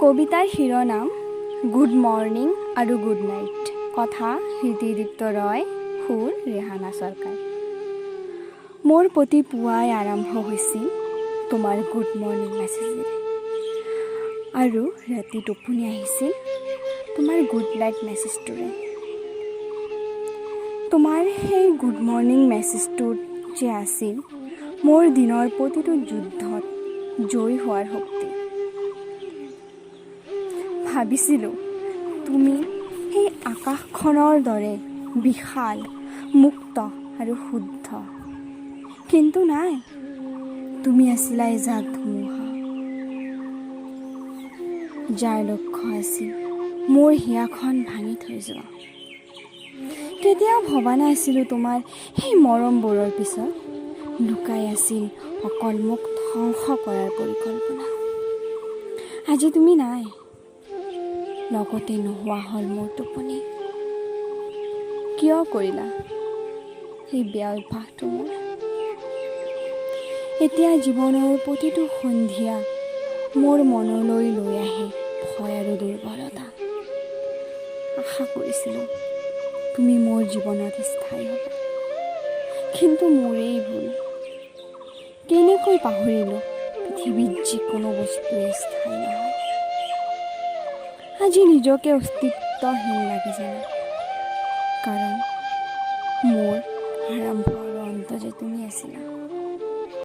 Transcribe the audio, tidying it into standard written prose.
কবিতাৰ শিৰোনাম good morning আৰু গুড নাইট। কথা হৃদিদীপ্ত ৰয়, সুৰ ৰেহানা চৰকাৰ। মোৰ প্ৰতি পুৱাই আৰম্ভ হৈছিল তোমাৰ গুড মৰ্ণিং মেছেজেৰে আৰু ৰাতি টোপনি আহিছিল তোমাৰ গুড নাইট মেছেজটোৰে। তোমাৰ সেই গুড মৰ্ণিং মেছেজটোত যে আছিল মোৰ দিনৰ প্ৰতিটো যুদ্ধত জয়ী হোৱাৰ শক্তি। ভাবিছিলোঁ তুমি সেই আকাশখনৰ দৰে বিশাল, মুক্ত আৰু শুদ্ধ। কিন্তু নাই, তুমি আছিলা এজাক ধুমুহা, যাৰ লক্ষ্য আছিল মোৰ হিয়াখন ভাঙি থৈ যোৱা। কেতিয়াও ভবা নাছিলোঁ তোমাৰ সেই মৰমবোৰৰ পিছত লুকাই আছিল অকল মোক ধ্বংস কৰাৰ পৰিকল্পনা। আজি তুমি নাই, লগতে নোহোৱা হ'ল মোৰ টোপনি। কিয় কৰিলা সেই বেয়া অভ্যাসটো মোৰ? এতিয়া জীৱনৰ প্ৰতিটো সন্ধিয়া মোৰ মনলৈ লৈ আহে ভয় আৰু দুৰ্বলতা। আশা কৰিছিলোঁ তুমি মোৰ জীৱনত স্থায়ী হ'বা, কিন্তু মোৰেই ভুল। কেনেকৈ পাহৰিলোঁ পৃথিৱীত যিকোনো বস্তুৱে স্থায়ী নহয়? আজি নিজকে অস্তিত্বহীন লাগে জানা, কাৰণ মোৰ আৰম্ভ আৰু অন্ত যে তুমি আছিলা।